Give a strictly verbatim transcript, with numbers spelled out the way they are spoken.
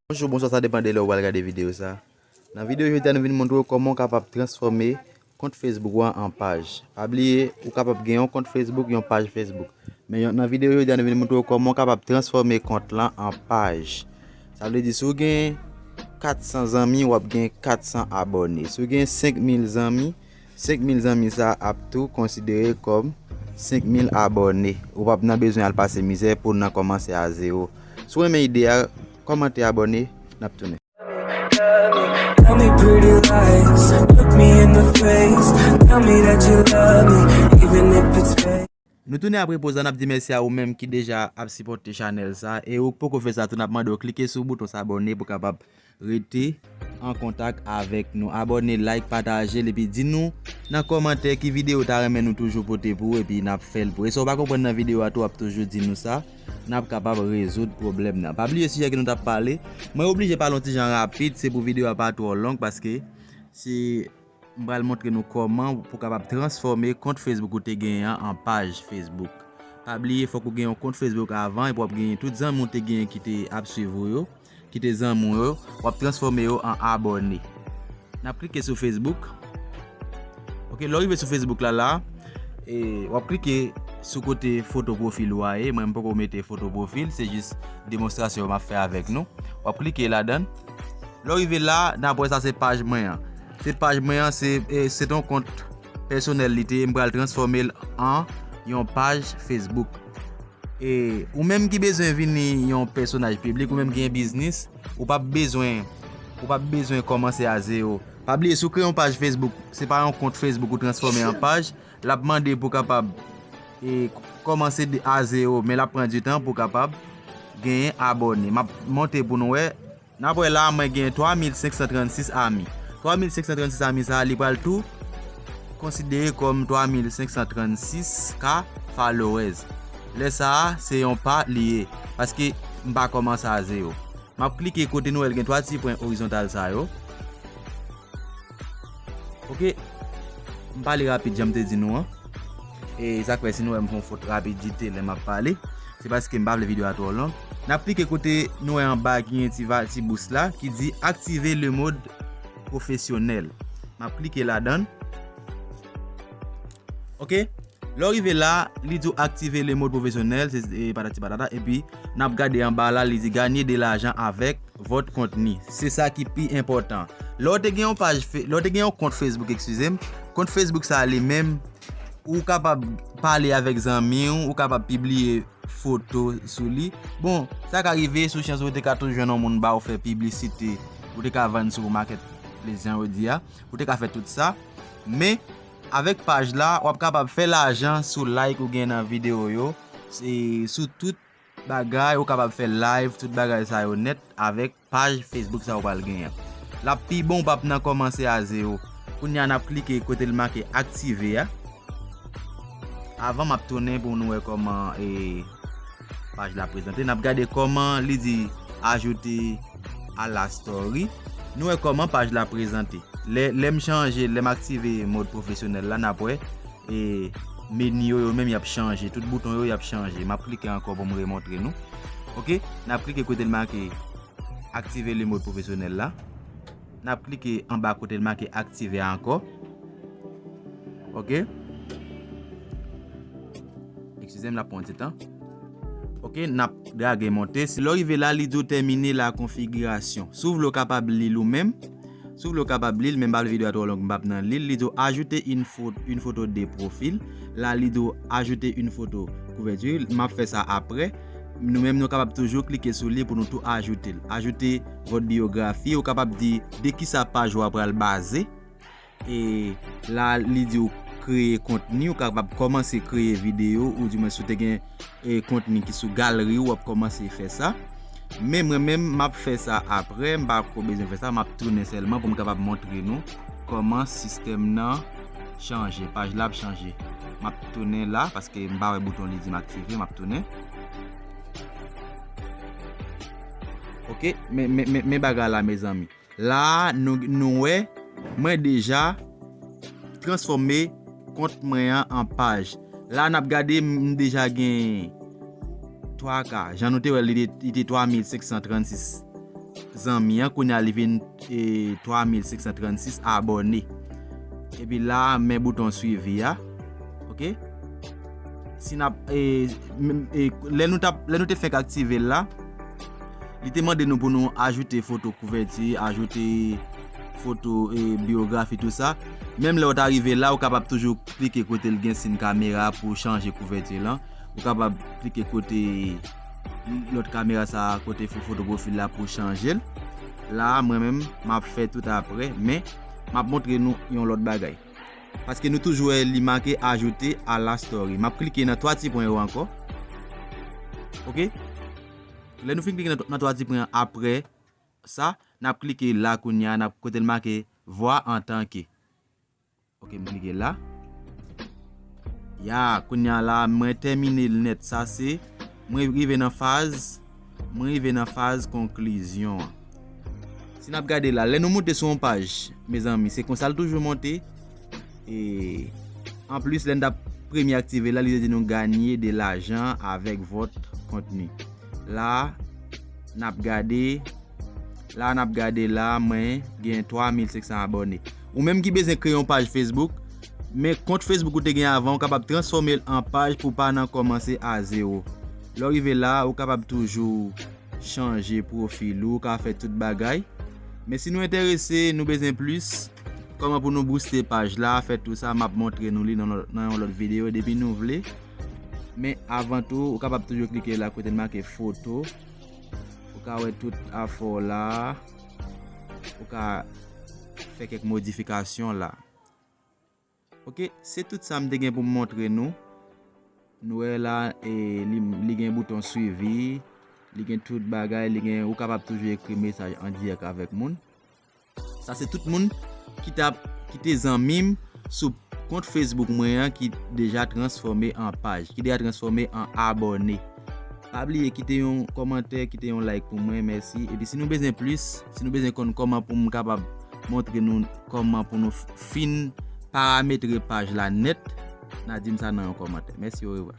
Bonjou, bonswa, sa depann de lè ou pral gade videyo sa. Nan videyo jodi a, nou vin montre w kòman w kapab transfòme kont Facebook ou an an paj. Pa bliye, ou kapab gen yon kont Facebook, yon paj Facebook. Men yon, nan videyo jodi a, nou vin montre w kòman w kapab transfòme kont lan an paj. Sa vle di, si w gen kat san zanmi, w ap gen kat san abòne. Si w gen senk mil zanmi, senk mil zanmi sa ap tou konsidere kòm senk mil abòne. Ou p ap nan bezwen al pase mizè pou nan kòmanse a zewo. Si w renmen ide a, kòmante, abòne, n ap tounen. Tell me pretty lies, look me in the face. Tell me that you love me, even if it's fake. Nou tounen apre poz la, n ap di mèsi a ou menm ki deja ap sipòte chanèl sa, e ou k poko fè sa tou, n ap mande w klike sou bouton s'abonner pou kapab rete an kontak avèk nou. Abòne, like, pataje l, epi di nou nan kòmantè ki videyo w ta renmen nou toujou pote pou ou, epi n ap fè l pou ou. E sa w pa konprann nan videyo a tou, w ap toujou di nou sa, n ap kapab rezoud pwoblèm nan. Pa bliye sijè ke nou t ap pale. Mwen oblije pale yon ti jan rapid, se pou videyo a pa twò long, paske se m pral montre nou kòman pou kapab transfòme kont Facebook ou te genyen an an paj Facebook. Pa bliye, fòk ou gen yon kont Facebook avan, epi w ap genyen tout zanmi w te genyen ki te ap swiv ou yo, ki te zanmi w yo, w ap transfòme yo an abòne. N ap klike sou Facebook. Ok, lè w rive sou Facebook la, la, e, w ap klike sou kote foto pwofil ou a ye. Mwen, m poko mete foto pwofil, se jis demonstrasyon m ap fè avèk nou. W ap klike ladan l. Lè w rive la, n ap wè sa se paj mwen an. Se paj mwen an, se, e, se t on kont pèsonèl li te ye, m pral transfòme l an yon paj Facebook. E ou menm ki bezwen vini yon pèsonaj piblik, ou menm ki gen biznis, ou p ap bezwen, ou p ap bezwen kòmanse a zewo. Pa bliye, si w kreye yon paj Facebook, se pa yon kont Facebook ou transfòme an paj, l ap mande pou kapab, e, kòmanse de, a zewo, men l ap pran di tan pou kapab genyen abòne. M ap monte pou nou wè. N ap wè la, mwen gen twa mil senk san trannsis ami. Twa mil senk san trannsis ami sa a, li pral tou konsidere kòm twa mil senk san trannsis K followers. Lè sa a, se yon pa li ye, paske m pa kòmanse a zewo. M ap klike kote nou wè l gen twa ti pwen orizontal sa yo. Ok. M pale rapid, jan m te di nou an. E sa k fè si nou wè m fè yon fot rapidite lè m ap pale, se paske m pa vle videyo a twò long. N ap klike kote nou wè anba ki gen ti va, ti bous la, ki di activer le mode professionnel. M ap klike ladan l. Ok. Lè w rive la, li di w activer le mode professionnel, se, e, patati patata, epi n ap gade anba la, li di gagner de l'argent avec votre contenu. Se sa ki pi enpòtan. Lè w te gen yon paj Fe-, lè w te gen yon kont Facebook, eskize m, kont Facebook sa a li menm, ou kapab pale avèk zanmi w, ou kapab pibliye foto sou li. Bon, sa ka rive, sou chans ou te ka toujou jwenn yon moun ba w fè piblisite, ou te ka vann sou marketplace jan yo di a, ou te ka fè tout sa. Men, avèk paj la, w ap kapab fè lajan sou like ou gen nan videyo yo, e sou tout bagay, ou kapab fè live, tout bagay sa yo nèt avèk paj Facebook sa ou pral genyen. L ap pi bon, ou p ap nan kòmanse a zewo. Kounye a, n ap klike kote l make aktive a. Avan m ap tounen pou nou wè kòman, e, paj la prezante. N ap gade kòman li di ajouter à la story. Nou wè kòman paj la prezante. Lè, lè m chanje, lè m aktive mòd pwofesyonèl la, n ap wè, e, meni yo, yo menm y ap chanje. Tout bouton yo, y ap chanje. M ap klike ankò pou m remontre nou. Ok, n ap klike kote l make activer le mode professionnel la. N ap klike anba kote l make aktive a ankò. Ok. Eskize m, l ap pran yon ti tan. Ok, n ap drage monte. Si lè w rive la, li di w terminer la configuration. Si w vle, w kapab li l ou menm. Si w vle, w kapab li l, men m pa vle videyo a twò long, m p ap nan li l. Li di w ajouter une pho-, une photo de profil. La, li di w ajouter une photo couverture. M ap fè sa apre. Nou menm, nou kapab toujou klike sou li pou nou tou ajoute l. Ajouter votre biographie, ou kapab di de kisa paj ou a pral baze. E la, li di w kreye kontni, ou kapab kòmanse kreye videyo, oudimwen si w te gen, e, kontni ki sou galri w, w ap kòmanse fè sa. Men mwen menm, m ap fè sa apre, m pa ko bezwen fè sa, m ap tounen sèlman pou m kapab montre nou kòman sistèm nan chanje, paj la ap chanje. M ap tounen la, paske m pa wè bouton li di m aktive, m ap tounen. Ok, men, men, men, men bagay la, mezanmi. La a, nou, nou wè, mwen deja transfòme kont mwen an an paj. La n ap gade, m deja gen twa ka. Jan nou te wè, li te, li te twa mil senk san trannsis zanmi an, kounye a li vin e, twa mil senk san trannsis abòne. Epi la, men bouton swivi a. Oke? Si n ap, e, m- e, lè nou t ap, lè nou te fèk aktive l la, li te mande nou pou nou ajoute foto kouvèti, ajoute foto e, biyografi, tou sa. Menm lè w ta rive la, ou kapab toujou klike kote l gen siy kamera pou chanje kouvèti lan. Ou kapab klike kote lòt kamera sa a, kote fo- foto pwofil la pou chanje l. La, mwen menm, m ap fè tout aprè, men m ap montre nou yon lòt bagay. Paske nou toujou wè li make ajoute à la story. M ap klike nan twa ti pwen yo ankò. Oke? Lè nou fin klike nan, nan twa ti pwen an, aprè sa, n ap klike la kounye a, n ap kote l make voir en tant que. Oke, m klike la. Ya, kounye a la, mwen tèmine l nèt. Sa se, mwen rive nan faz, mwen rive nan faz konklizyon an. Si n ap gade la, lè nou moute sou yon paj, mezanmi, se konsa l toujou monte. E anplis, lè n t ap premye aktive la, li te di nou gagner de l'argent avec votre contenu. La, n ap gade, la, n ap gade la, mwen gen twa mil senk san abòne. Ou menm ki bezwen kreye yon paj Facebook, men kont Facebook ou te gen avan, ou kapab transfòme l an paj pou pa nan kòmanse a zewo. Lè w rive la, ou kapab toujou chanje pwofil ou, ou ka fè tout bagay. Men si nou enterese, nou bezwen plis, kòman pou nou booste paj la, fè tout sa, m ap montre nou li nan, nan yon lòt videyo depi nou vle. Men avan tou, ou kapab toujou klike la kote l make foto. Ou ka wè tout afè w la. Ou ka fè kèk modifikasyon la. Oke, se tout sa m te gen pou m montre nou. Nou wè la, e, li, li gen bouton swivi, li gen tout bagay, li gen, ou kapab toujou ekri mesaj an dirèk avèk moun. Sa se tout moun ki t ap, ki te zanmi m sou kont Facebook mwen an ki deja transfòme an paj, ki deja transfòme an abòne. Pa bliye kite yon kòmantè, kite yon like pou mwen, mèsi. Epi si nou bezwen plis, si nou bezwen konn kòman pou m kapab montre nou kòman pou nou f- fin parametre paj la nèt, n a di m sa nan yon kòmantè. Mèsi, orevwa.